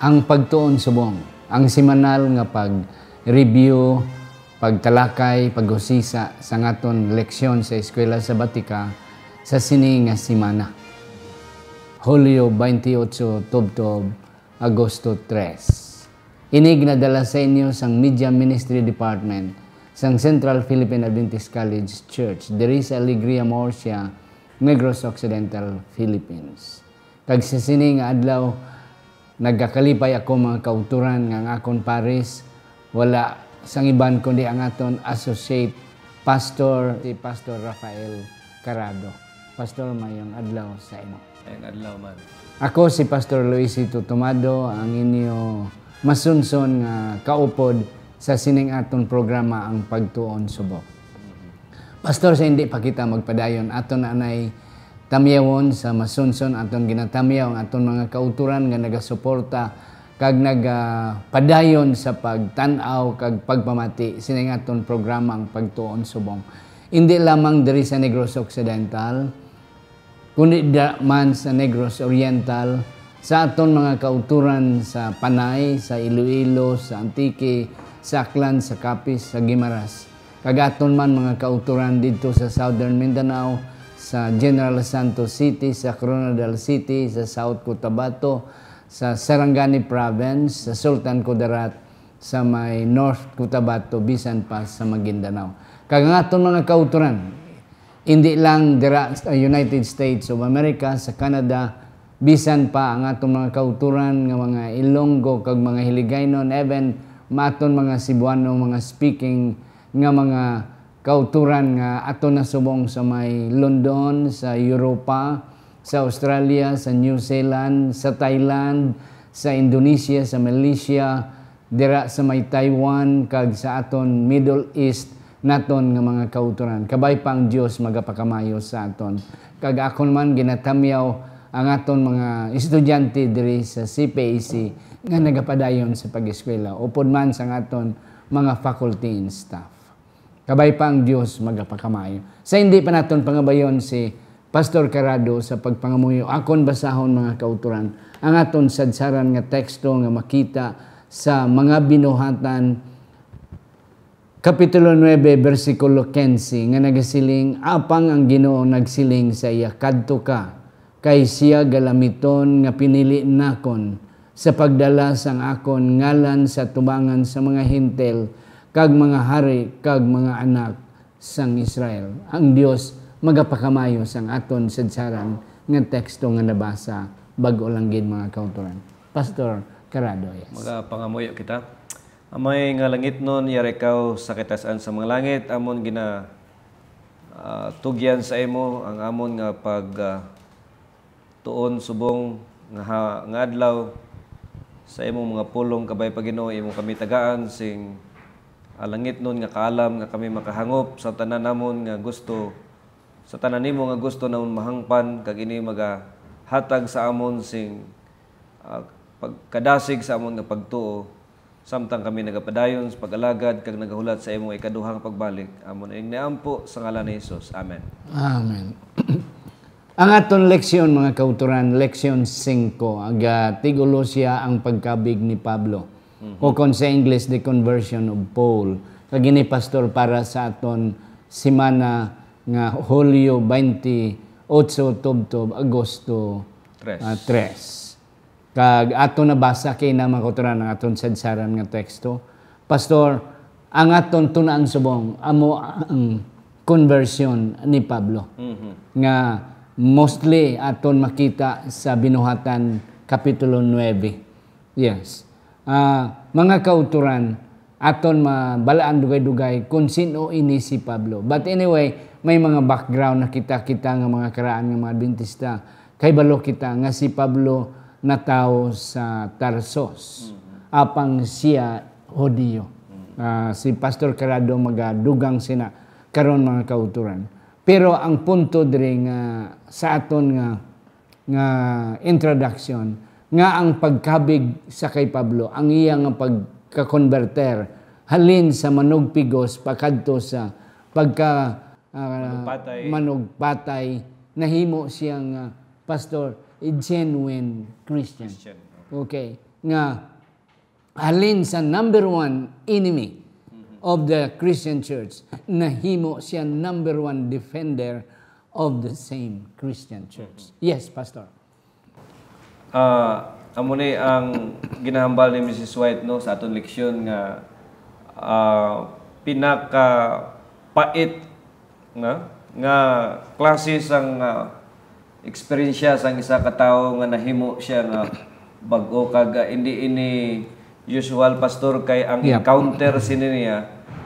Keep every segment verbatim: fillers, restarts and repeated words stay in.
Ang pagtuon subong, ang semanal nga pag-review, pagtalakay, paghusisa sa aton leksyon sa Eskwela Sabatika sa sini nga semana, Hulyo twenty-eight tubtob Agosto three. Ini ginadala sa inyo sang Media Ministry Department sang Central Philippine Adventist College Church diri sa Alegria, Murcia, Negros Occidental, Philippines. Kag sa sini nga adlaw, nagkakalipay ako, mga kautoran, nga ang akon pares wala sang iban kundi ang aton associate pastor, si Pastor Rafael Carado. Pastor, mayong adlaw sa imo. Mayong adlaw man. Ako si Pastor Luisito Tomado, ang inyo masunson nga kaupod sa sining aton programa, Ang Pagtuon Subong. Pastor, sa hindi pa kita magpadayon, aton anay tamyawon sa masunson, aton ginatamyaw ang aton mga kautoran nga nagasuporta kag nagapadayon sa pagtan-aw kag pagpamati sining aton programa, Ang Pagtuon Subong. Hindi lamang diri sa Negros Occidental, kundi da man sa Negros Oriental, sa aton mga kautoran sa Panay, sa Iloilo, sa Antique, sa Aklan, sa Capiz, sa Guimaras, kag aton man mga kautoran didto sa Southern Mindanao, sa General Santos City, sa Koronadal City, sa South Cotabato, sa Sarangani Province, sa Sultan Kudarat, sa may North Cotabato, bisan pa sa Maguindanao. Kag ang aton mga kautoran, hindi lang dira sa United States of America, sa Canada, bisan pa ang aton mga kautoran nga mga Ilonggo kag mga Hiligaynon, even maaton mga Cebuano, mga speaking nga mga kautoran nga aton nasubong sa may London, sa Europa, sa Australia, sa New Zealand, sa Thailand, sa Indonesia, sa Malaysia, dira sa may Taiwan, kag sa aton Middle East naton nga mga kautoran. Kabay pa ang Dios magapakamayo sa aton. Kag akon man ginatamyaw ang aton mga estudyante diri sa C P A C nga nagapadayon sa pag-eskwela, upod man sa aton mga faculty and staff. Kabay pa ang Dios magapakamayo. Sa hindi pa naton pangabayon si Pastor Carado sa pagpangamuyo, akon basahon, mga kautoran, ang aton sadsaran nga teksto nga makita sa Mga Binuhatan, Kapitulo nuebe, bersikulo quince, nga nagasiling, "Apang ang Ginoo nagsiling sa iya, 'Kadto ka, kay sia galamiton nga pinili nakon sa pagdala sang akon ngalan sa tubangan sa mga Hentil kag mga hari kag mga anak sang Israel.'" Ang Dios magapakamayo sang aton sadsaran nga teksto nga nabasa, bag-o lang gid, mga kautoran. Pastor Carado, yes. Magapangamuyo kita. Amay nga langitnon, yari ikaw sa kataas-an sa mga langit, amon gina, ah, tugyan sa imo ang amon nga pag, ah, tuon subong nga ha-, nga adlaw. Sa imong mga pulong, kabay pa, Ginoo, imo kami tagaan sing, ah, langitnon nga kaalam nga kami makahangop sa tanan namon nga gusto, sa tanan nimo nga gusto namon mahangpan, kag ini magahatag sa amon sing, ah, pagkadasig sa amon nga pagtuo, samtang kami nagapadayon sa pag-alagad kag nagahulat sa imong ikaduhang pagbalik. Amon ining naampo sa ngalan ni Jesus. Amen. Amen. Ang aton leksyon, mga kautoran, leksyon singko, aga tigulo siya ang pagkabig ni Pablo. Mhm. O kon sa English, the conversion of Paul. Kag ini, Pastor, para sa aton semana nga Hulyo twenty-eight tubtob Agosto, Tres. ah, tres. Kag ato nabasa kay na, mga kautoran, ang aton sadsaran nga teksto. Pastor, ang aton tunaan subong amo ang conversion ni Pablo, Mhm. nga mostly aton makita sa Binuhatan Kapitulo nuebe. Yes. Ah, mga kautoran, aton mabalaan dugay-dugay kung sin-o ini si Pablo. But anyway, may mga background na kita, kita nga mga karaan nga mga Adventista. Kay balo kita nga si Pablo natawo sa Tarsus, Mhm. apang siya Hudiyo. Mhm. Ah, si Pastor Carado magadugang sina karon, mga kautoran. Pero ang punto diri nga sa aton nga, nga introduction, nga ang pagkabig sa kay Pablo, ang iya nga pagkakonberter halin sa manugpigos pakadto sa pagka, ah, Manugpatay. manugpatay, nahimo siya nga, Pastor, a genuine Christian. Christian. Okay. nga halin sa number one enemy of the Christian church, nahimo siya number one defender of the same Christian church. Yes, Pastor. Ah, amo ni ang ginahambal ni Missus White, no, sa aton leksyon nga, ah, pinakapait nga, nga klase sang, ah, eksperyensya sang isa ka tawo nga nahimo siya nga bag-o, kag, ah, hindi ini usual, Pastor, kay ang Yep. encounter sini niya,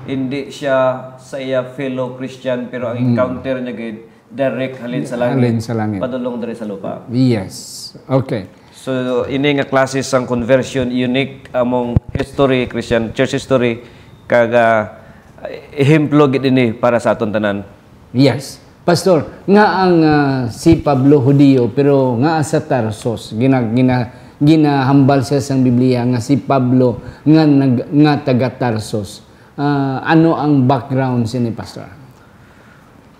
hindi siya sa iya fellow Christian, pero ang encounter niya gid direct halin sa langit, Halin sa langit. Padulong diri sa lupa. Yes. Okay. So, ini nga klase sang conversion unique among history, Christian church history, kag, ah, ehemplo gid ini para sa aton tanan. Yes. Pastor, nga ang ah, si Pablo Hudiyo pero nga sa Tarsus, gina, gina, ginahambal siya sang Biblia nga si Pablo nga nag, nga taga Tarsus. Ah, ano ang background sini, Pastor?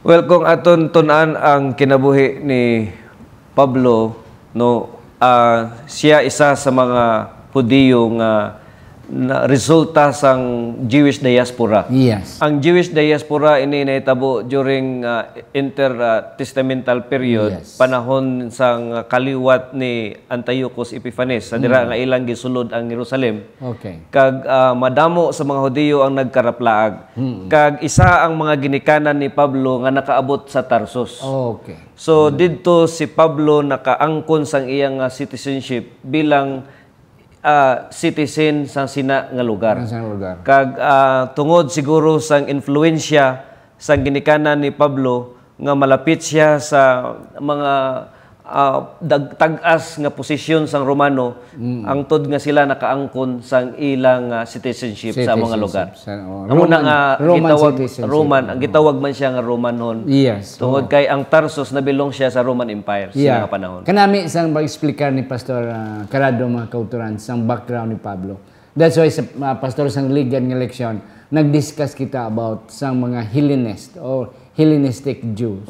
Well, kung aton tun-an ang kinabuhi ni Pablo, no, ah, siya isa sa mga Hudiyo nga na, resulta sang Jewish diaspora. Yes. Ang Jewish diaspora ini nahitabo during, ah, intertestamental period, Yes. panahon sang kaliwat ni Antiochus Epiphanes, sa dira nga ilang gisulod ang Jerusalem. Okay. Kag, ah, madamo sa mga Hudiyo ang nagkaraplaag. Kag isa ang mga ginikanan ni Pablo nga nakaabot sa Tarsus. Okay. So, didto si Pablo nakaangkon sang iyang, ah, citizenship bilang, ah, citizen sang sina nga lugar. Sang lugar. Kag, ah, tungod siguro sang influensya sang ginikanan ni Pablo nga malapit siya sa mga, ah, dag-, tag-as nga posisyon sang Romano, angtod nga sila nakaangkon sang ilang, ah, citizenship sa mga Citizenship lugar. Sa, oh, Amo na Roman, nga Roman gitawag citizenship. Roman, ang gitawag man siya nga Romanhon. Yes. Tungod Oh. kay ang Tarsus nabilong siya sa Roman Empire sa Yeah. mga panahon. Kanami sang pag-explicar ni Pastor ah, Carado, mga kauturan, sang background ni Pablo. That's why sa ah, Pastor, sang ligad nga leksyon, nag-discuss kita about sang mga Hellenist or Hellenistic Jews.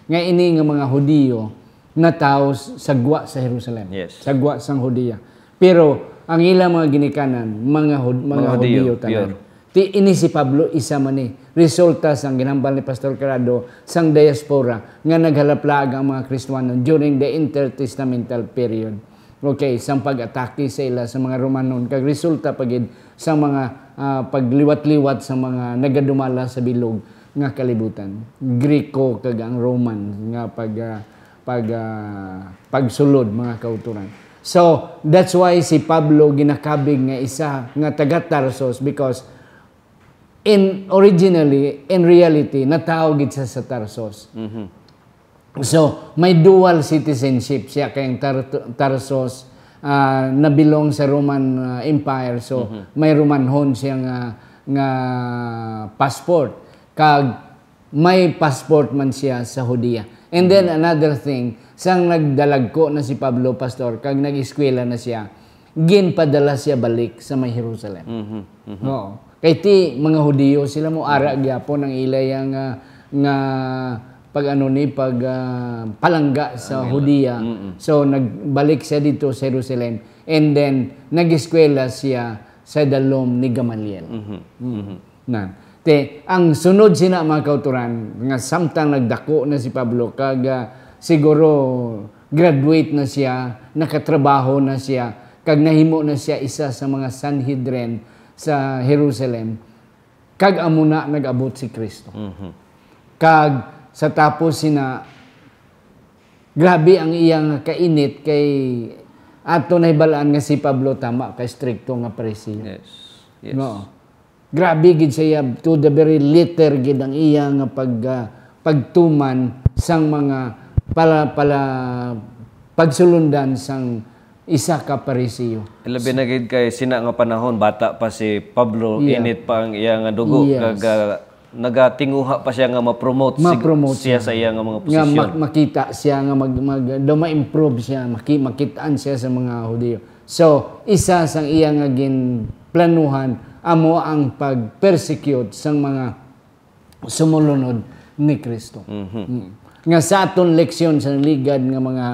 Nga ini nga mga Hudiyo natawo s- sa gwa sa Jerusalem. Yes. Sa gwa sang Judea. Pero ang ilang mga ginikanan, mga Hud- mga, Mga Hudiyo, Hudiyo, tanan. pure. Ti ini si Pablo, isa man ni resulta sang ginhambal ni Pastor Carado sang diaspora nga naghalaplaag ang mga Kristiyanon during the intertestamental period. Okay, sang pag-atake sa ila sa mga Romanon, kag resulta pa gid sa mga ah, pagliwat-liwat sa mga nagadumala sa bilog nga kalibutan. Griko kag ang Roman nga pag ah, pag ah, pagsulod, mga kauturan. So, that's why si Pablo ginakabig nga isa nga taga Tarsus because in originally, in reality, natawo gid siya sa Tarsus. So, may dual citizenship siya kay ang Tar- Tarsus ah, nabilong sa Roman ah, Empire. So, may Romanhon siya nga nga passport. Kag may passport man siya sa Judea. And then another thing, sang nagdalagko na si Pablo, Pastor, kag nag-eskwela na siya, ginpadala siya balik sa may Jerusalem. Oo. Kay ti mga Hudiyo sila, mo ara gyapon ang ila yang nga, nga pag ano ni pag ah, palangga sa Judea. So nagbalik siya dito sa Jerusalem, and then nag-eskwela siya sa dalom ni Gamaliel. Mm. Na. Te, ang sunod sina, mga kauturan, nga samtang nagdako na si Pablo, kag ah, siguro graduate na siya, nakatrabaho na siya, kag nahimo na siya isa sa mga Sanhedrin sa Jerusalem, kag amo na nag-abot si Kristo. Kag sa tapos sina, grabe ang iya nga kainit, kay ato nahibalaan nga si Pablo tama kay strikto nga Pariseo. Yes. Yes. No. Grabe gid siya to the very letter gid ang iya nga pag ah, pagtuman sang mga pala pala pagsulundan sang isa ka Pariseo. Labi na gid kay sina nga panahon, bata pa si Pablo, Yeah. init pa ang iya nga dugo, Yes. kag ah, nagatinguha pa siya nga ma-promote sig- Ma-promote siya siya. sa iya nga mga Nga posisyon. mak- makita siya nga mag, mag daw ma-improve siya, maki, makitaan siya sa mga Hudiyo. So, isa sang iya nga ginplanuhan amo ang pag-persecute sang mga sumulunod ni Kristo. Mm. Nga sa aton leksyon sa ligad nga mga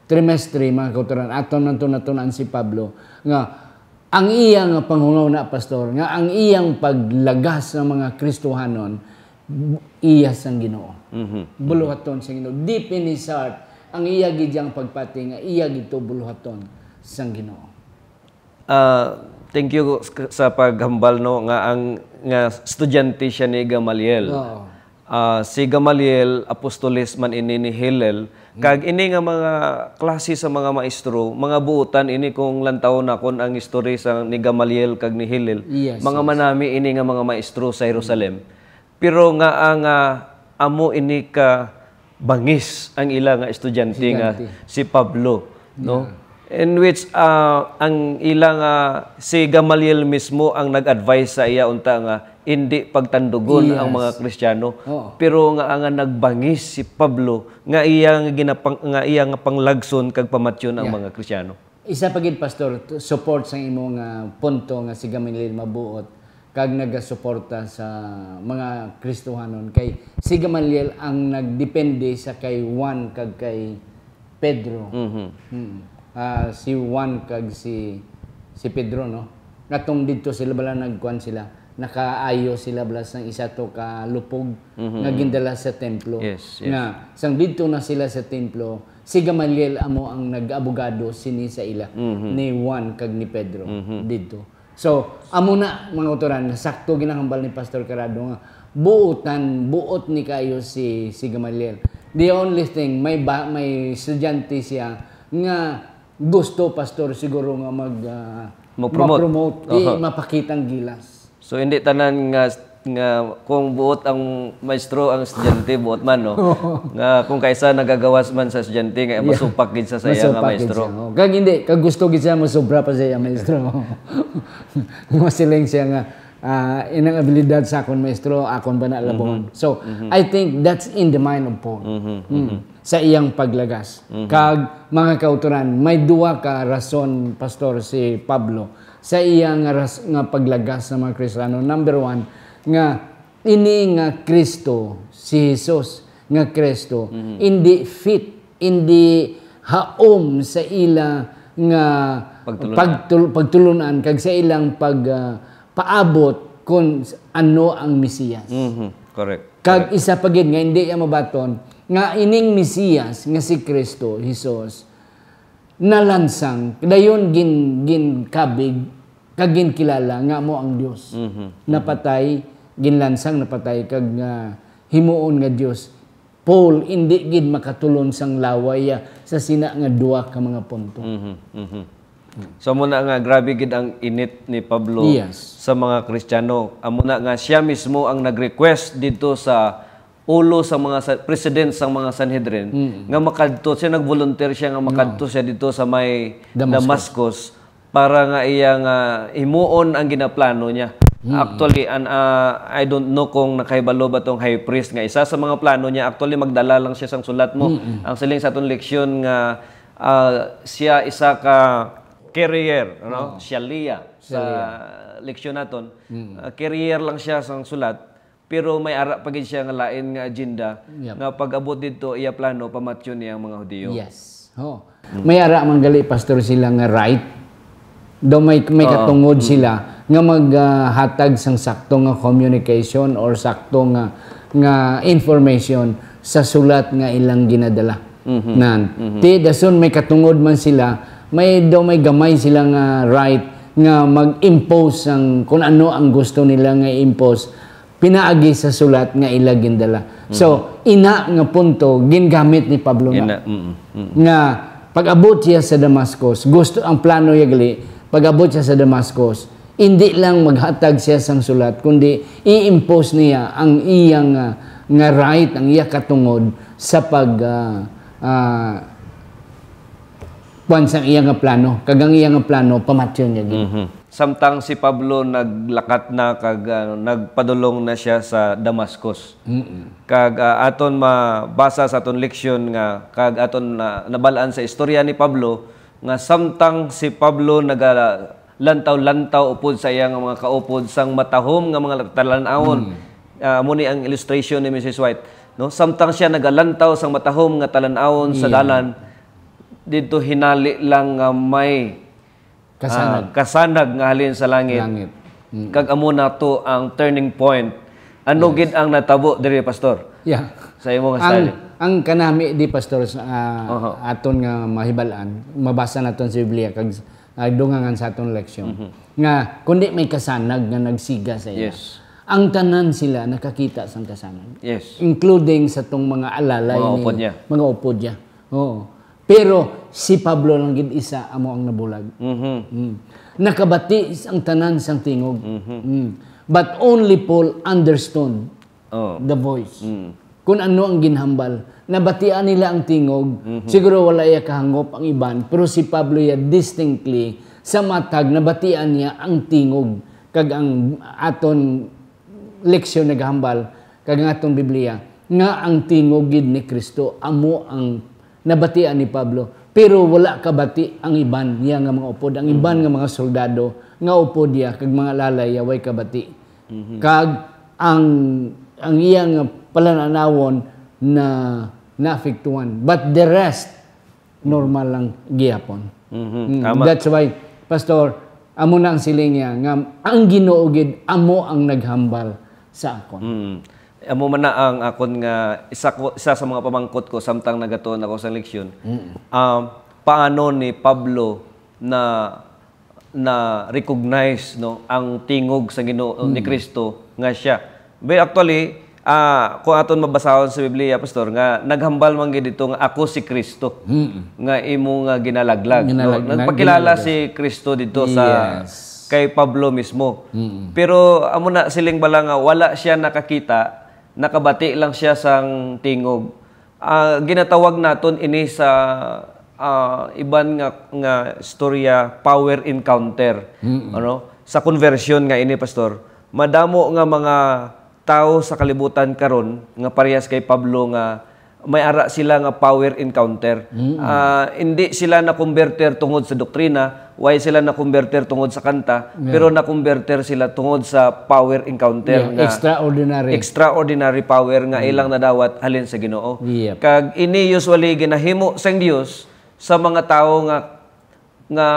trimestre, mga kautoran, aton man to natun-an si Pablo, nga ang iya nga panghunahuna, Pastor, nga ang iyang paglagas sa mga Kristohanon, iya sang Ginoo. Mhm. Buluhaton sang Ginoo. Deep in his heart, ang iya gid yang pagpati nga iya gid to buluhaton sang Ginoo. Ah, thank you sa paghambal, no, nga ang, nga estudyante siya ni Gamaliel. Oo. Ah, si Gamaliel, apostoles man ini ni Hillel, kag ini nga mga klase sa mga maestro, mga buotan ini kung lantawon nakon ang history sa ni Gamaliel kag ni Hillel. Yes, mga yes. Manami ini nga mga maestro sa Jerusalem. Pero nga ang, ah, amo ini ka bangis ang ila nga estudyante nga Estudyante. Si Pablo, no? Yeah. In which, ah, ang ila nga si Gamaliel mismo ang nag-advise sa iya unta nga hindi pagtandugon ang Yes. mga Kristiyano. Oo. Pero nga, nga nagbangis si Pablo nga iya nga ginapang-, nga iya nga panglagson kag pamatyon ang Yeah. mga Kristiyano. Isa pa gid, Pastor, to support sa imo nga punto nga si Gamaliel mabuot kag nagasuporta sa mga Kristohanon, kay si Gamaliel ang nagdepende sa kay Juan kag kay Pedro. Mhm. Mm. Ah, si Juan kag si, si Pedro, no? Ngatong didto sila bala nagkuan sila, nakaayo sila bala sang isa to ka lupog Mhm. nga gindala sa templo. Yes, yes. Nga, sang didto na sila sa templo, si Gamaliel amo ang nag-abogado sini sa ila, Mhm. ni Juan kag ni Pedro Mhm. didto. So, amo na, mga kautoran, nasakto ginahambal ni Pastor Carado nga buotan, buot ni kayo si, si Gamaliel. The only thing, may ba, may estudyante siya nga gusto, Pastor, siguro nga mag, ah, Mag-promote. Mag-promote, di Aha. mapakitang gilas. So, hindi tanan nga, nga kung buot ang maestro, ang estudyante, buot man, no? Nga kung kaisa nagagawas man sa estudyante, nga Yeah. masupak gid sa, sa iya nga Masupak gid maestro. siya. Oh, kag hindi, kag gusto gid siya, masubra pa sa iya maestro. Masiling siya nga, ah, inang abilidad sa akon maestro, akon ba na labon? Mhm. So, Mhm. I think that's in the mind of Paul. Mhm, Mm. mhm. Sa iyang paglagas. Mhm. Kag, mga kautoran, may duwa ka rason, Pastor, si Pablo sa iyang ras-, nga paglagas sa mga Kristiano. Number one, nga ini nga Kristo, si Jesus nga Kristo, Mhm. hindi fit, hindi haom sa ila nga Pagtulun-an. pagtul-, pagtulun-an kag sa ilang pag, ah, paabot kung s-, ano ang Mesiyas. Mhm. Correct. Kag Correct. isa pa gid nga hindi iya mabaton nga ining Mesiyas nga si Kristo Jesus nalansang, dayon gin-, ginkabig kag ginkilala nga amo ang Dios. Mhm. Napatay, ginlansang, napatay, kag nga himuon nga Dios. Paul, indi gid makatulon sang laway, ah, sa sina nga duha ka mga punto. Mhm, mhm. So, amo na nga, grabe gid ang init ni Pablo Yes. sa mga Kristiyano. Amo na nga, siya mismo ang nag-request dito sa ulo sa mga sa-, president sang mga Sanhedrin, Mm. nga makadto siya, nag-volunteer siya nga makadto No. siya dito sa may Damascus. Damascus para nga iya nga himuon ang ginaplano niya. Mm. Actually, an-, ah, I don't know kung nakahibalo ba tong high priest nga isa sa mga plano niya, actually, magdala lang siya sang sulat mo. Mm-mm. Ang siling sa aton leksyon nga, ah, siya isa ka carrier, ano? Oo. Shaliah sa Shaliah. leksyon naton. Mm. Ah, carrier lang siya sang sulat. Pero may ara pa gid siya nga lain nga agenda Yep. nga pag-abot didto iya plano pamatyon niya ang mga Hudiyo. Yes. Ho. Mm. May ara man gali, Pastor, sila nga right. Daw may, may Oo. katungod Mm. sila nga maghatag sang sakto nga communication or sakto nga, nga information sa sulat nga ilang ginadala. Mhm. Nan. Mhm. Ti dason may katungod man sila, may daw may gamay sila nga right nga mag-impose sang kung ano ang gusto nila nga i-impose pinaagi sa sulat nga ila gindala. So, Mhm. ina nga punto gingamit ni Pablo na. Ina, mm, mm. Nga pag-abot siya sa Damascus, gusto ang plano niya gali, pag-abot siya sa Damascus, hindi lang maghatag siya sang sulat, kundi i-impose niya ang iyang, ah, nga right, ang iya katungod sa pag, ah, ah, kuwan sang iya nga plano, kag ang iya nga plano, pamatyon niya gid. Mhm. Samtang si Pablo naglakat na kag, ah, nagpadulong na siya sa Damascus. Mm-mm. Kag, ah, aton mabasa sa aton leksyon nga, kag aton na, nabal-an sa istorya ni Pablo, nga samtang si Pablo nagalantaw-lantaw upod sa iya nga mga kaupod sang matahom nga mga talan-awon. Mm. Ah, amo ni ang illustration ni Missus White, no? Samtang siya nagalantaw sang matahom nga talan-awon sa Yeah. dalan, didto hinali lang nga may, Kasanag. ah, kasanag nga halin sa langit. Langit. Mm. Kag amo na to ang turning point. Ano gid ang natabo diri, Pastor? Yeah. Sa imo nga Ang, study? Ang kanami di, Pastor, sa, ah, Oho. aton nga mahibal-an, mabasa naton sa Biblia, kag ah, dungangan sa aton leksyon. Mhm. Nga, kundi may kasanag nga nagsiga sa ila. Yes. Ang tanan sila nakakita sang kasanag. Yes. Including sa tong mga alalay Mga ni upod niya. Mga upod niya. Oo. Pero si Pablo lang gid isa amo ang nabulag. Mhm. Mm. Nakabati ang tanan sang tingog. Mhm. Mm. But only Paul understood Oh. the voice. Mm. Kung ano ang ginhambal. Nabatian nila ang tingog. Mhm. Siguro wala iya kahangop ang iban, pero si Pablo iya distinctly sa matag nabatian niya ang tingog kag ang aton leksyon nagahambal kag ang aton Biblia nga ang tingog gid ni Kristo amo ang nabatian ni Pablo. Pero wala kabati ang iban niya nga mga upod, ang iban nga mga soldado nga upod niya kag mga lalay niya way kabati. Kag ang ang iya nga palananawon na naapektuhan. But the rest, normal lang gihapon. Mhm. Mm, Tama. That's why, Pastor, amo na ang siling niya nga ang Ginoo gid amo ang naghambal sa akon. Mm. Amo man na ang akon nga isa ko, isa sa mga pamangkot ko samtang nagatuon ako sa leksyon. Um, paano ni Pablo na na recognize, no, ang tingog sa Ginoo ni Kristo nga siya. But actually, ah, kung aton mabasahon sa Biblia, Pastor, nga naghambal man gid dito nga, "Ako si Kristo nga imo nga ginalaglag," no? Ginalag- Nagpakilala ginalaglag. Si Kristo dito sa Yes. Kay Pablo mismo. Pero amo na siling bala nga wala siya nakakita, nakabati lang siya sang tingog. Ah, ginatawag naton ini sa, ah, iban nga, nga istorya, power encounter. Ano? Sa conversion nga ini, Pastor, madamo nga mga tawo sa kalibutan karon nga parehas kay Pablo nga may ara sila nga power encounter. Ah, hindi sila nakomberter tungod sa doktrina, way sila nakomberter tungod sa kanta, pero nakomberter sila tungod sa power encounter Yeah, nga extraordinary. Extraordinary power nga ilang nadawat halin sa Ginoo. Yep. Kag ini usually ginahimo sang Dios sa mga tawo nga nga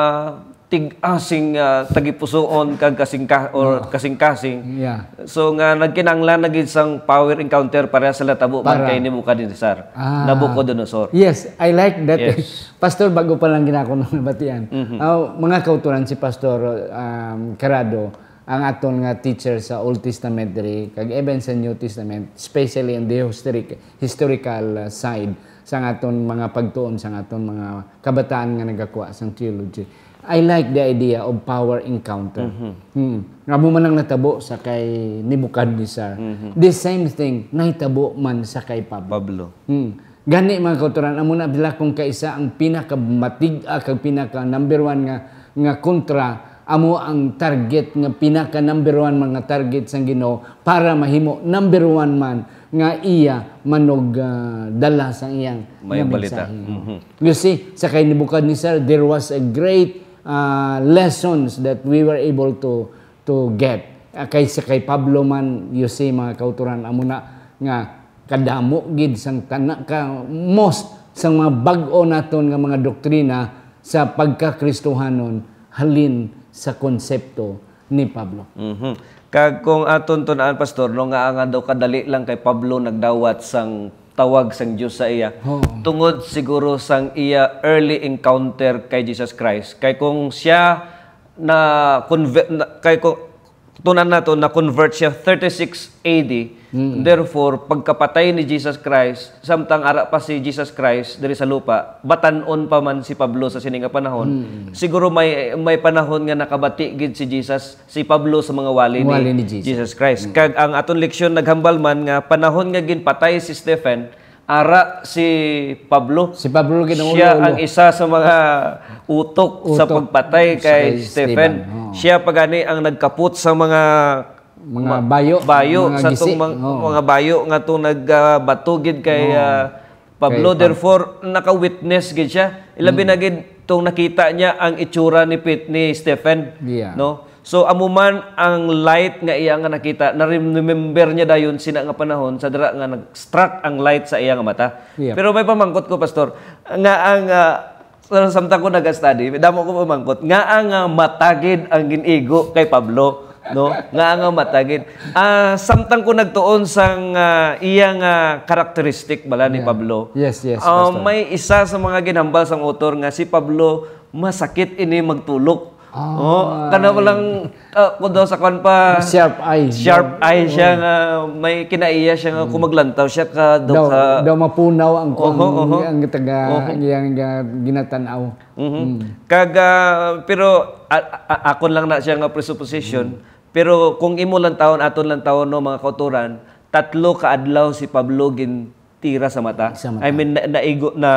tig-asing, ah, tagipusoon kag kasingka or kasingkasing. Yeah. So nga nagkinahanglan na gid sang power encounter para sa latabo man Para. Kay Nebuchadnezzar, Ah. Nabucodonosor. Yes, I like that. Yes. Pastor, bago pa lang ginako nang nabatian. Mhm. Ah, mga kauturan si Pastor um, Carado, ang aton nga teacher sa Old Testament diri, kag even sa New Testament, especially in the historic, historical uh, side sa aton mga pagtuon, sa aton mga kabataan nga nagakuha sang theology. I like the idea of power encounter. Hmm. Nga mo man ang natabo sa kay Nebuchadnezzar. The same thing nahitabo man sa kay Pablo. Pablo. Hmm. Gani, mga kauturan, amo na bila kung kaisa ang pinakamatig-a kag pinaka number one nga nga kontra, amo ang target nga pinaka number one man nga target sang Ginoo para mahimo number one man nga iya manog ah, dala sang iyang Mayong nga balita. mensahe. Mhm. You see, sa kay Nebuchadnezzar, there was a great uh, lessons that we were able to to get. Ah, kay sa kay Pablo man, you see, mga kauturan, amo na nga kadamo gid sang tana ka most sang mga bag-o naton nga mga doktrina sa pagkakristohanon halin sa konsepto ni Pablo. Mhm. Kag kung aton tun-an, Pastor, no, nga nga daw kadali lang kay Pablo nagdawat sang tawag sang Dios sa iya, Oo. Tungod siguro sang iya early encounter kay Jesus Christ. Kay kung siya na, conver- na kay kung tunan nato na convert siya thirty-six A D, therefore pagkapatay ni Jesus Christ, samtang ara pa si Jesus Christ diri sa lupa, batan-on pa man si Pablo sa sini nga panahon. Siguro may may panahon nga nakabati gid si Jesus si Pablo sa mga wali, Wali ni, ni Jesus. Jesus Christ. Kag ang aton leksyon naghambal man nga panahon nga ginpatay si Stephen, ara si Pablo. Si Pablo gid ang Siya ulo-ulo. Ang isa sa mga utok, sa Utok. Pagpatay Sa kay kay Stephen. Stephen, oo. Siya pa gani ang nagkapot sa mga Mga ma- bayo, bayo mga sa gisi, tong mga, oo. mga bayo nga tong nagbato gid kay Oo. ah, Pablo. Kay Pab- Therefore naka-witness gid siya. Ilabi na gid tong nakita niya ang itsura ni Pit ni Stephen, Yeah. no? So amo man ang light nga iya nga nakita, na-remember niya dayon sina nga panahon sa dira nga nag-struck ang light sa iya nga mata. Yeah. Pero may pamangkot ko, Pastor, nga ang ah, Pero samtang ko nag-study, damo ko pamangkot, ngaa nga mata gid ang gin-igo kay Pablo, no? Ngaa nga mata gid. Ah, samtang ko nagtuon sang, ah, iya nga characteristic bala ni Yeah. Pablo. Yes, yes, Ah, Pastor. may isa sa mga ginhambal sang author nga si Pablo masakit ini magtulok. Ah. Oh, kana walang, ah, kung daw sa kwan pa, Sharp eye. sharp eye siya Oo. nga may kinaiya siya nga kung maglantaw siya ka, daw Daw, ka daw mapunaw ang Oho, kung oho. ang taga Oho. ang iyang, ah, ginatanaw. Mhm. Mm. Kag, ah, pero, a-, a-, akon lang na siya nga presupposition, Mm. pero kung imo lang taon, aton lang taon, no, mga kauturan, tatlo ka adlaw si Pablo gintira sa mata. Sa mata. I mean, na, naigo na,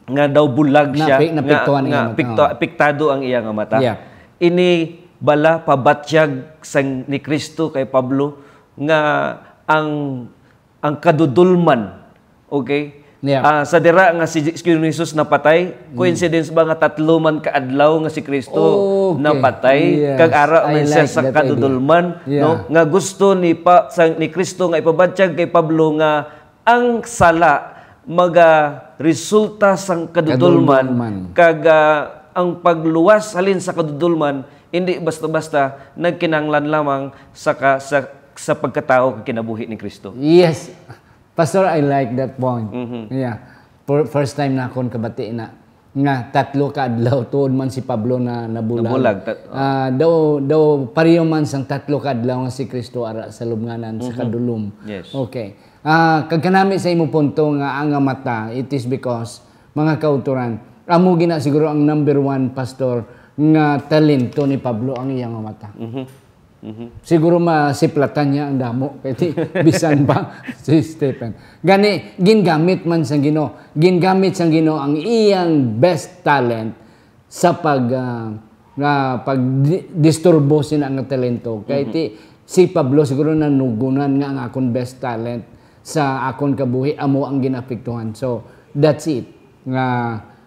nga daw bulag siya, Napi-, nga, napiktuhan ang nga iyang mata. pikto-, apektado ang iya nga mata. Yeah. Ini bala pabatyag sang ni Kristo kay Pablo nga ang ang kadudolman. Okay? Yeah. Ah, sa dira nga si, si Ginoong Jesus napatay, Mm. coincidence ba nga tatlo man ka adlaw nga si Kristo Okay. napatay? Yes. Kag ara I man siya like sa that idea. kadudolman, Yeah. no? Nga gusto ni pa, sa, ni Kristo nga ipabatyag kay Pablo nga ang sala maga resulta sang kadudolman, Kadudolman. kag, ah, ang pagluwas halin sa kadudolman hindi basta-basta nagkinahanglan lamang sa ka, sa, sa pagkatawo kag kinabuhi ni Kristo. Yes. Pastor, I like that point. Mhm. Yeah. For, first time na akon kabati na nga tatlo ka adlaw tuod man si Pablo na nabulag. Nabulag, tat-, oh. Ah, daw, daw pareho man sang tatlo ka adlaw nga si Kristo ara sa lubnganan sa Mhm. kadulom. Yes. Okay. Ah, kag kanami sa imo punto nga ang mata, it is because, mga kautoran, amo gina siguro ang number one, Pastor, nga talento ni Pablo ang iyang mata. Mhm. Mhm. Siguro masiplatan niya ang damo, kay ti-, bisan pa si Stephen. Gani, gingamit man sang Ginoo, gingamit sang Ginoo ang iyang best talent sa pag, ah, nga pag di-, disturbo sina nga talento. Kay Mhm. ti-, si Pablo siguro nanugunan nga ang akon best talent sa akon kabuhi amo ang ginapektuhan. So, that's it. Nga,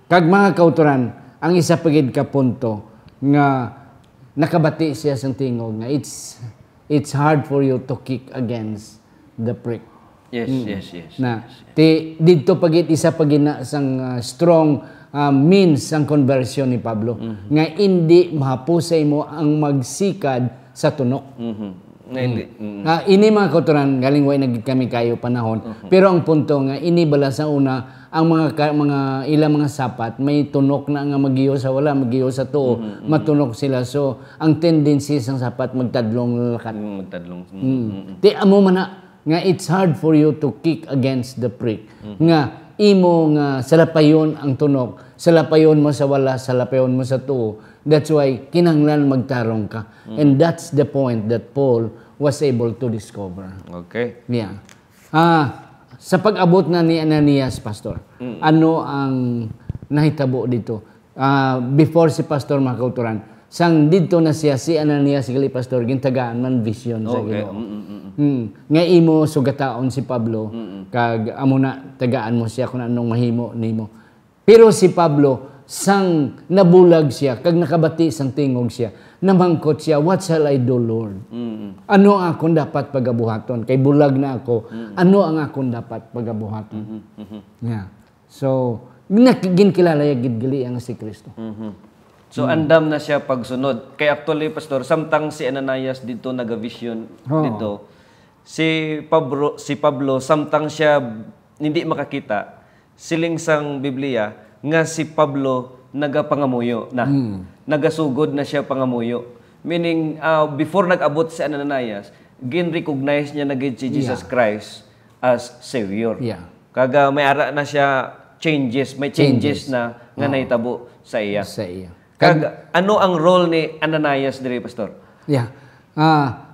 kag mga kautoran, ang isa pa gid ka punto nga nakabati siya sang tingog nga it's, it's hard for you to kick against the prick. Yes, Mm. yes, yes, Na, yes, yes. ti-, didto pa gid isa pa gid na sang, ah, strong, ah, means sang conversion ni Pablo, Mhm. nga indi mahapos sa imo ang magsikad sa tunok. Mhm. Nga Mm. hindi, mm. Ah, ini, mga kautoran, galing way na gid kami kayo panahon. Mhm. Pero ang punto nga, ini bala sa una, ang mga ka-, mga ilang mga sapat, may tunok na nga magiyo sa wala, magiyo sa tuo, Mhm, mhm. matunok sila. So, ang tendency sang sapat magtadlong lakat. Mm, magtadlong. Mm, Mm. mm, mm. Ti amo man na, nga it's hard for you to kick against the prick. Mhm. Nga imo nga salapayon ang tunok, salapayon mo sa wala, salapayon mo sa tuo. That's why kinahanglan magtarong ka. Mhm. And that's the point that Paul was able to discover. Okay. Yeah. Ah, sa pag-abot na ni Ananias, Pastor, Mm. ano ang nahitabo dito? Ah, before si Pastor, mga kautoran, sang didto na siya, si Ananias gali, Pastor, gintagaan man vision sa Okay. Ginoo. Mm, mm, mm, mm. Hmm. Nga imo sugataon si Pablo, Mm, mm. kag amo na, tagaan mo siya kung anong mahimo nimo. Pero si Pablo, sang nabulag siya, kag nakabati sang tingog siya, namangkot siya, "What shall I do, Lord? Mm, mm. Ano ang akon dapat pagabuhaton? Kay bulag na ako. Mm. Ano ang akon dapat pagabuhaton?" Mhm, mhm. Yeah. So, nak-, ginkilala ya gid gali ang si Kristo. Mhm. So, Mm. andam na siya pagsunod. Kay actually, Pastor, samtang si Ananias didto nagavision Oo. didto, si Pablo, si Pablo, samtang siya hindi makakita, siling sang Biblia nga si Pablo nagapangamuyo na. Mm. Nagasugod na siya pangamuyo. Meaning, ah, before nag-abot si Ananias, gin-recognize niya na gid si Jesus Yeah. Christ as Savior. Yeah. Kag, ah, may ara na siya changes, may changes Changes. na nga Oo. nahitabo sa iya. Sa iya. Kag Kag ano ang role ni Ananias diri, Pastor? Yeah. Ah,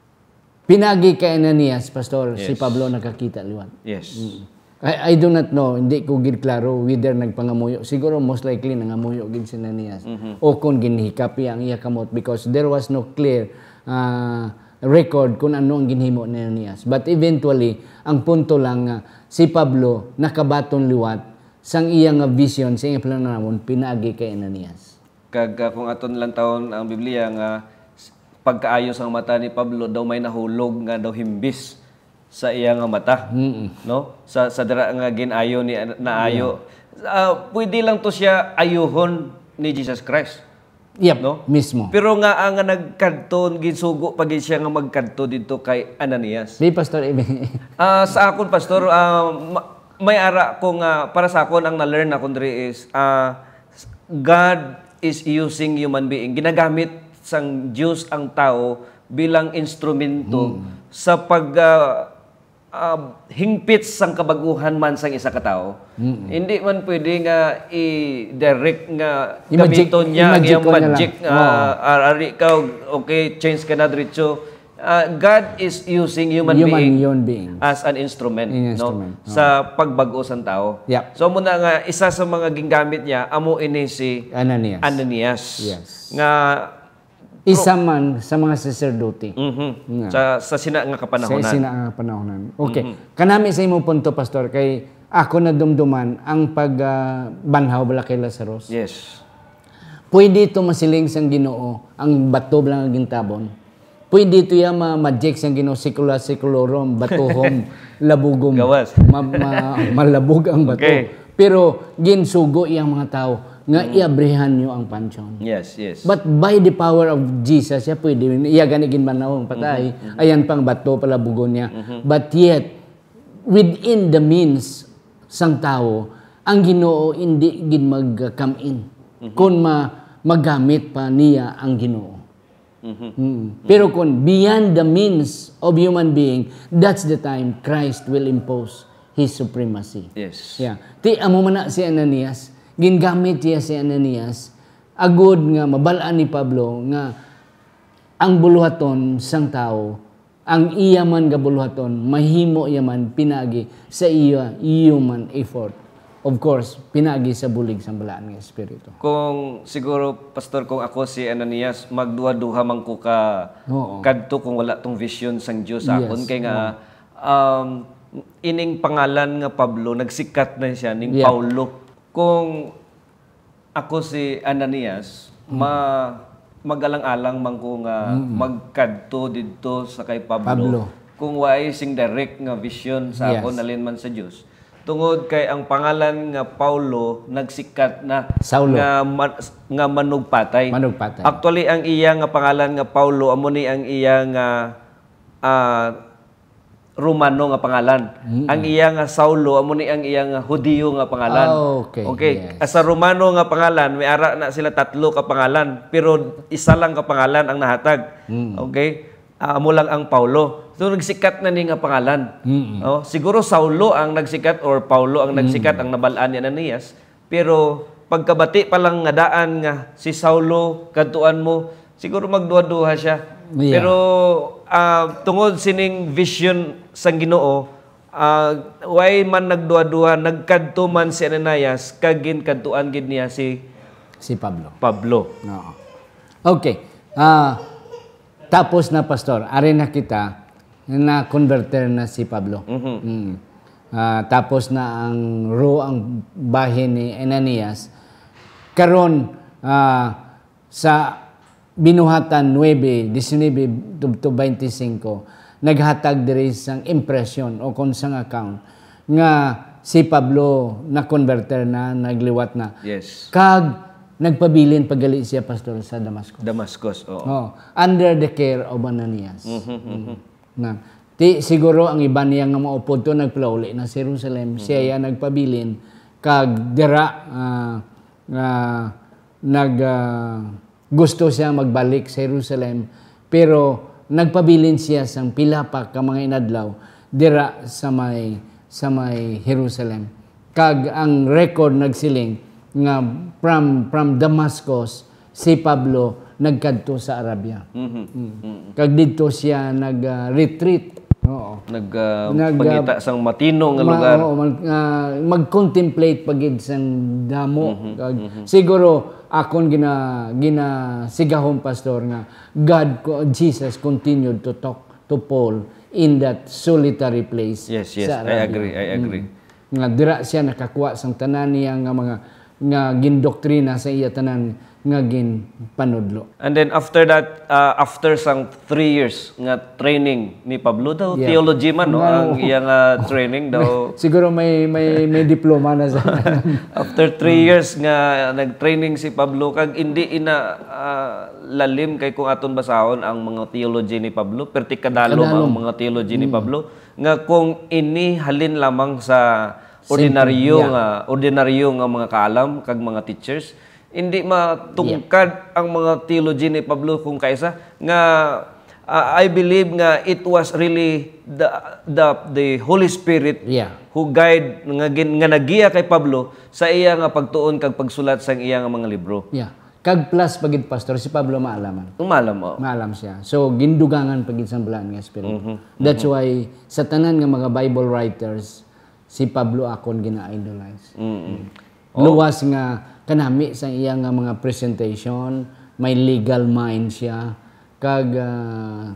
pinagi kay Ananias, Pastor, si Yes. Pablo nakakita liwat. Yes. Mm. I, I do not know, hindi ko gid klaro whether nagpangamuyo. Siguro most likely nangamuyo gid si Ananias. Mhm. O kung ginhikapi ang iya kamot because there was no clear, ah, record kung ano ang ginhimo ni Ananias. But eventually, ang punto lang nga si Pablo nakabaton liwat sang iya nga vision, sa iya palanawon, pinaagi kay Ananias. Kag, ah, kung aton lantawon ang Biblia nga s-, pagkaayo sang mata ni Pablo, daw may nahulog nga daw himbis sa iya nga mata, Mm. no? Sa sa dira nga gin-ayo ni naayo. Ah, pwede lang to siya ayuhon ni Jesus Christ, Yep, no? Mismo. Pero nga nga nagkadto, ginsugo pa gid siya nga magkadto didto kay Ananias. Di, Pastor Ibi. Ah, sa akon, Pastor, ah, ma- may ara ko nga, para sa akon, ang na-learn ako diri is, ah, God is using human being. Ginagamit sang Dios ang tao bilang instrumento sa pag ah, ah, hingpit sang kabag-uhan man sang isa ka tawo. Hindi man pwede nga i-direct nga I-magic- gamiton niya ang i-magic iyang ko niya lang. magic, ah, ar- ari ka, okay, change ka na diretso. Ah, God is using human, Human- being, human being. as an instrument, An no? instrument, oo. Sa pagbag-o sang tawo. Yep. So, muna nga, isa sa mga gingamit niya, amo ini si Ananias. Ananias. Yes. Nga, Isa man sa mga saserdote. Mhm. Nga. Sa, sa sina nga Sa kapanahonan. sina nga panahonan. Okay. Kanami sa imong punto, Pastor, kay ako nadumduman ang pag ah, banhaw bala kay Lazarus. Yes. Pwede ito masiling sang Ginoo ang bato bala nga gintabon. Pwede ito ya ma-magic sang Ginoo, sikula sikulorum, batuhom, labugom. Gawas. Ma- ma- malabog ang bato. Okay. Pero ginsugo iyang mga tawo nga iabrihan niyo ang pansyon. Yes, yes. But by the power of Jesus, siya pwede, iya gani ginbanhaw ang patay, ayan pang bato palabugon niya. But yet, within the means sang tawo, ang Ginoo hindi gid mag-come in kung ma magamit pa niya ang Ginoo. Mm. Pero kung beyond the means of human being, that's the time Christ will impose His supremacy. Yes. Yeah. Ti amo man na si Ananias, gingamit niya si Ananias agud nga mabal-an ni Pablo nga ang buluhaton sang tawo, ang iya man nga buluhaton, mahimo iya man pinagi sa iya human effort. Of course, pinagi sa bulig sang Balaan nga Espiritu. Kung siguro, Pastor, kung ako si Ananias, magduha-duha man ko ka Oo. kadto kung wala tong vision sang Dios sa Yes. akon. Kay nga, um, ining pangalan nga Pablo, nagsikat na siya ning Yeah. Paulo. Kung ako si Ananias, ma magalang-alang man ko nga magkadto didto sa kay Pablo. Pablo. Kung waay sing direct nga vision sa Yes. akon, nalin man sa Dios. Tungod kay ang pangalan nga Paulo nagsikat na Saulo. nga ma- nga manugpatay. Manugpatay. Actually, ang iya nga pangalan nga Paulo, amo ni ang iya nga, ah, Romano nga pangalan. Ang iya nga Saulo, amo ni ang iya nga Hudiyo nga pangalan. Ah, okay. Okay. Yes. Sa Romano nga pangalan, may ara na sila tatlo ka pangalan, pero isa lang ka pangalan ang nahatag. Okay? Ah, amo lang ang Paulo. So, nagsikat na ni nga pangalan. Oh, siguro Saulo ang nagsikat or Paulo ang nagsikat ang nabal-an ni Ananias. Pero pagkabati pa lang nga daan nga si Saulo, kadtuan mo, siguro magduha-duha siya. Yeah. Pero, ah, tungod sining vision sang Ginoo, ah, way man nagduha-duha, nagkadto man si Ananias, kag ginkadtuan gid niya si Si Pablo. Pablo. Oo. Okay. Ah, tapos na, Pastor. Ari na kita, na-converter na si Pablo. Mm. Ah, tapos na ang ro ang bahin ni Ananias. Karon, ah, sa Binuhatan nuebe, diecinuebe to, to veinticinco, naghatag diri sang impresyon o kon sang account nga si Pablo na-converter na, nagliwat na. Yes. Kag nagpabilin pa gali siya, Pastor, sa Damascus. Damascus, oo. Oh, under the care of Ananias. Mhm, mhm. Na, ti siguro ang iban niya nga maupod to nagpalauli na sa Jerusalem. Siya ya nagpabilin kag dira ah, ah, nag ah, gusto siya magbalik sa Jerusalem, pero nagpabilin siya sang pila pa ka mga inadlaw dira sa may sa may Jerusalem. Kag ang record nagsiling nga from from Damascus si Pablo nagkadto sa Arabia. Mhm. Mm. Kag didto siya nag ah, retreat. Oo. Nag, ah, Nag, ah, pangita sang matino nga Ma- lugar. Oo, mag, ah, mag-contemplate pa gid sang damo. Mhm, Kag mhm. Siguro akon gina ginasigahon, Pastor, nga God co- Jesus continued to talk to Paul in that solitary place Yes, yes. sa I Arabia. agree, I agree. Mm. Nga dira siya nakakuha sang tanan niya nga mga nga gindoktrina sa iya tanan nga ginpanudlo. And then after that, uh, after sang three years nga training ni Pablo, daw Yeah. theology man, no? Nga- Ang iyang uh, training daw. Siguro may may may diploma na sa After three years nga nag-training si Pablo, kag hindi ina ah, lalim kay kung aton basahon ang mga theology ni Pablo, perti kadalom Kadalom. ang mga theology ni Pablo, nga kung ini halin lamang sa ordinaryo Yeah. nga ordinaryo nga mga kaalam kag mga teachers, hindi matungkad ang mga theology ni Pablo kung kaisa nga, ah, I believe nga it was really the the the Holy Spirit Yeah. who guide nga gin, nga nagiya kay Pablo sa iya nga pagtuon kag pagsulat sang iya nga mga libro. Yeah. Kag plus pa gid, Pastor, si Pablo maalaman. Umalam mo. Maalam siya. So, gindugangan pa gid sang Balaan nga Espiritu. That's why sa tanan nga mga Bible writers, si Pablo akon gina-idolize. Luwas nga kanami sa iya nga mga presentation, may legal mind siya, kag ah,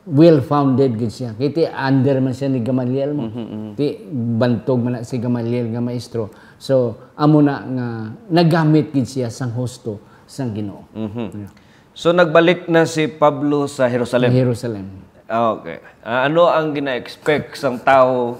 well-founded gid siya. Kay ti under man siya ni Gamaliel mo. Ti bantog man na si Gamaliel nga maestro. So, amo na nga nagamit gid siya sang husto sang Ginoo. Yeah. So nagbalik na si Pablo sa Jerusalem. Jerusalem. Ah, okay. Ah, ano ang gina-expect sang tawo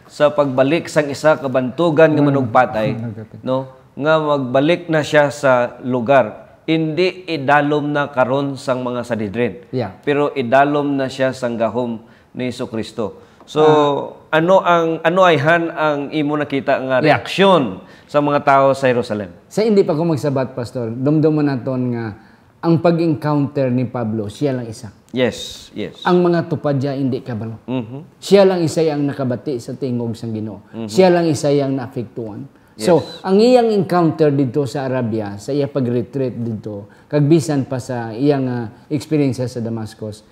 sa pagbalik sang isa ka bantugan nga manugpatay, no? Nga magbalik na siya sa lugar. Hindi idalom na karon sang mga Sanhedrin. Yeah. Pero idalom na siya sang gahom ni Jesucristo. So, ano ang ano ayhan ang imo nakita nga Yeah. reaksyon sa mga tawo sa Jerusalem? Sa hindi pa ko magsabat, Pastor, dumduman naton nga ang pag-encounter ni Pablo, siya lang isa. Yes, yes. Ang mga tupad niya hindi kabalo. Mhm. Siya lang isa ang nakabati sa tingog sang Ginoo. Siya lang isa ang naapektuhan. So, Yes. ang iyang encounter dito sa Arabia, sa iya pag-retreat dito, kag bisan pa sa iyang ah, eksperyensya sa Damascus,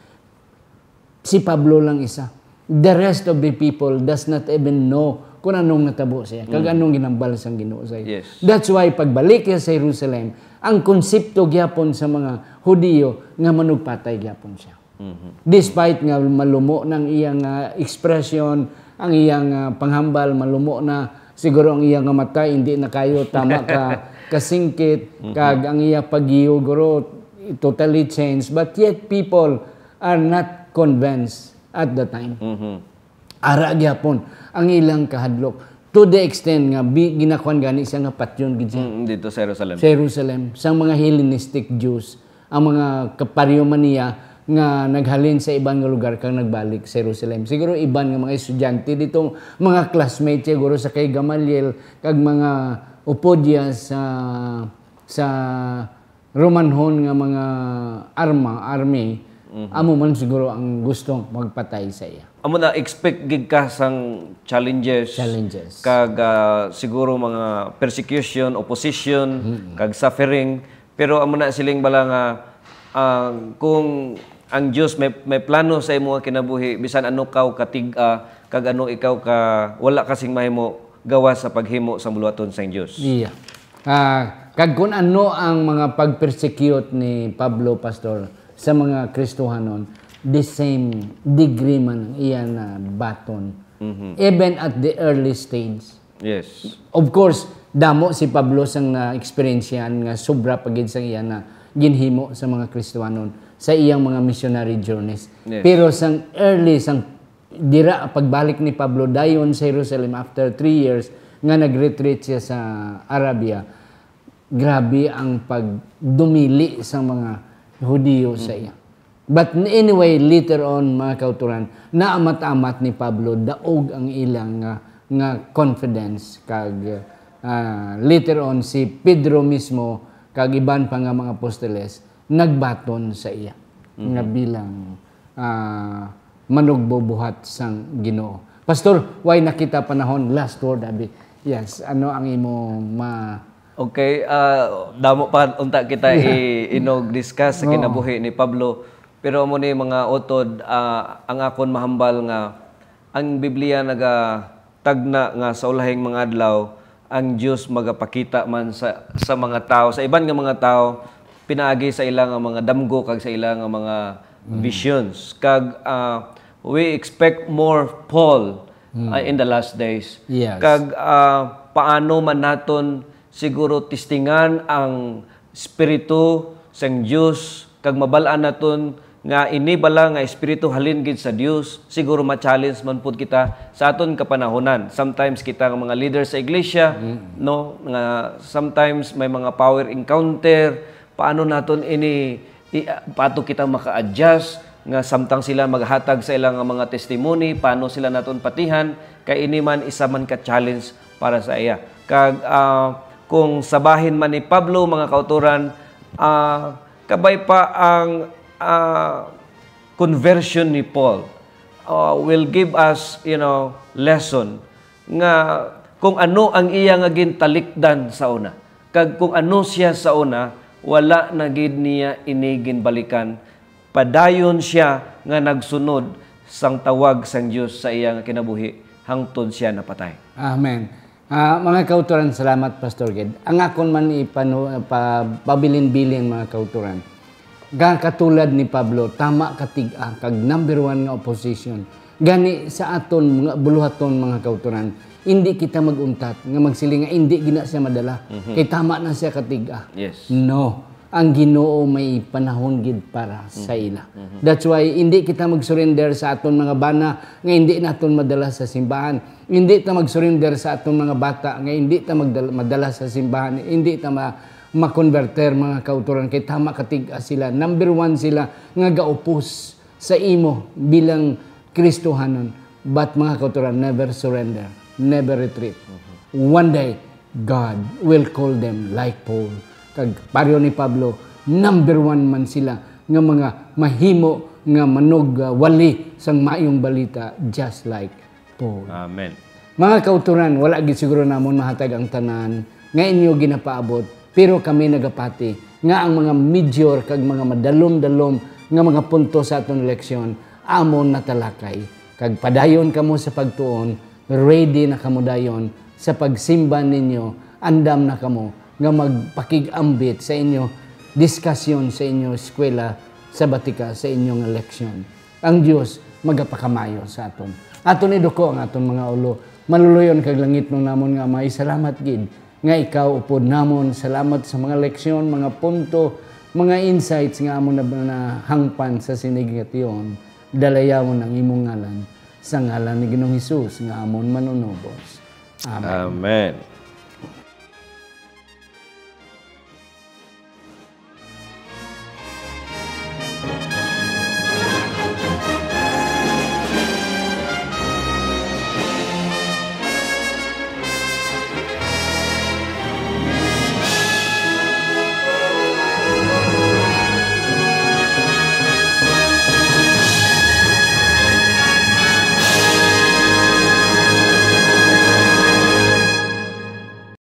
si Pablo lang isa. The rest of the people does not even know kung anong natabo siya, kag anong ginambal sang Ginoo sa iya. Yes. That's why pagbalik niya sa Jerusalem, ang konsepto gyapon sa mga Hudiyo nga manugpatay gyapon siya. Mhm. Despite nga malumo na ang iyang ah, expression, ang iyang ah, panghambal, malumo na, siguro ang iyang nga mata hindi na kayo tama ka kasingkit, kag ang iya paggiyo guro totally changed, but yet people are not convinced at the time. Mhm. Ara gyapon ang ilang kahadlok to the extent nga bi, ginakuan gani siya nga patyon gid siya. Mm, dito sa Jerusalem. Sa Jerusalem, sa mga Hellenistic Jews, ang mga kaparyo man niya nga naghalin sa iban nga lugar kag nagbalik sa Jerusalem. Siguro iban nga mga estudyante dito, mga classmates siguro sa kay Gamaliel kag mga upod niya sa sa Romanhon nga mga arma, army, amo man siguro ang gusto magpatay sa iya. Amo na, expect gid ka sang challenges, Challenges. Kag ah, siguro mga persecution, opposition, kag suffering. Pero amo na, siling bala nga ah, kung ang Dios may may plano sa imo nga kinabuhi, bisan ano kaw katig-a kag ano ikaw ka wala ka sing mahimo gawas sa paghimo sang buluhaton sang Dios. Iya. Ah, kag kung ano ang mga pag-persecute ni Pablo, Pastor, sa mga Kristohanon, the same degree man ang iya na baton. Even at the early stage. Yes. Of course, damo si Pablo sang na-experiencean nga sobra pa gid sang iya na ginhimo sa mga Kristohanon sa iyang mga missionary journeys. Yes. Pero sang early, sang dira pagbalik ni Pablo dayon sa Jerusalem after three years nga nag-retreat siya sa Arabia, grabe ang pagdumili sa mga Hudiyo sa iya. But anyway, later on, mga kauturan, naamat-amat ni Pablo, daog ang ilang nga, nga confidence. Kag ah, later on, si Pedro mismo, kag iban pa nga mga apostoles, nagbaton sa iya nga bilang ah, manugbobuhat sang Ginoo. Pastor, way na kita panahon, last word, abi. Yes, ano ang imo ma- Okay, ah, damo pa unta kita i-inog discuss sa Oo. Kinabuhi ni Pablo. Pero amo ni mga utod, ah, ang akon mahambal nga ang Biblia nagatagna nga sa ulahing mga adlaw ang Dios magapakita man sa sa mga tawo, sa iban nga mga tawo, pinaagi sa ila nga mga damgo kag sa ila nga mga visions. Kag ah, we expect more Paul ah, in the last days. Yes. Kag ah, paano man naton siguro testingan ang Espiritu sang Dios, kag mabal-an naton nga ini bala nga espiritu halin gid sa Dios, siguro ma-challenge man pud kita sa aton kapanahonan. Sometimes kita nga mga leader sa iglesia, no, nga sometimes may mga power encounter, paano naton ini i-, pato kita maka-adjust nga samtang sila maghatag sa ila nga mga testimony, paano sila naton patihan, kay ini man isa man ka challenge para sa iya. Kag, ah, kung sabahin man ni Pablo, mga kautoran, ah, kabay pa ang, ah, conversion ni Paul, ah, will give us, you know, lesson nga kung ano ang iya nga gintalikdan sa una, kag kung ano siya sa una, wala na gid niya ini ginbalikan. Padayon siya nga nagsunod sang tawag sang Dios sa iya nga kinabuhi hangtod siya napatay. Amen. Ah, mga kautoran, salamat, Pastor Ged. Ang akon man ipanu-, pa-, pabilin-bilin, mga kautoran. Ga katulad ni Pablo, tama ka tig-a, kag number one nga opposition. Gani sa aton mga buluhaton, mga kautoran, hindi kita mag-untat nga magsiling nga hindi gina siya madala. Mhm. Kay tama na siya ka tig-a. Yes. No. Ang Ginoo may panahon gid para sa ila. Mhm. That's why hindi kita mag-surrender sa aton mga bana nga hindi naton madala sa simbahan. Hindi ta mag-surrender sa aton mga bata nga hindi ta magdal-, madala sa simbahan. Hindi ta ma-, makonberter, mga kautoran, kay tama ka tig-a sila. Number one sila nga gaupos sa imo bilang Kristohanon. But, mga kautoran, never surrender, never retreat. Mhm. One day, God will call them like Paul. Kag pareho ni Pablo, number one man sila nga mga mahimo nga manugwali sang maayong balita, just like Paul. Amen. Mga kautoran, wala gid siguro namon mahatag ang tanan nga inyo ginapaabot, pero kami nagapati nga ang mga major kag mga madalom-dalom nga mga punto sa aton leksyon amon natalakay. Kag padayon kamo sa pagtuon, ready na kamo dayon sa pagsimba ninyo, andam na kamo nga magpakig-ambit sa inyo diskasyon sa inyo eskwela sabatika, sa inyo nga leksyon. Ang Dios magapakamayo sa aton. Aton iduko ang aton mga ulo. Maluloyon kag langitnon namon nga Amay, salamat gid nga ikaw upod namon. Salamat sa mga leksyon, mga punto, mga insights nga amon na nahangpan sa sining nga tion. Dalayawon ang imong ngalan, sa ngalan ni Ginoong Hesus nga amon Manunubos. Amen. Amen.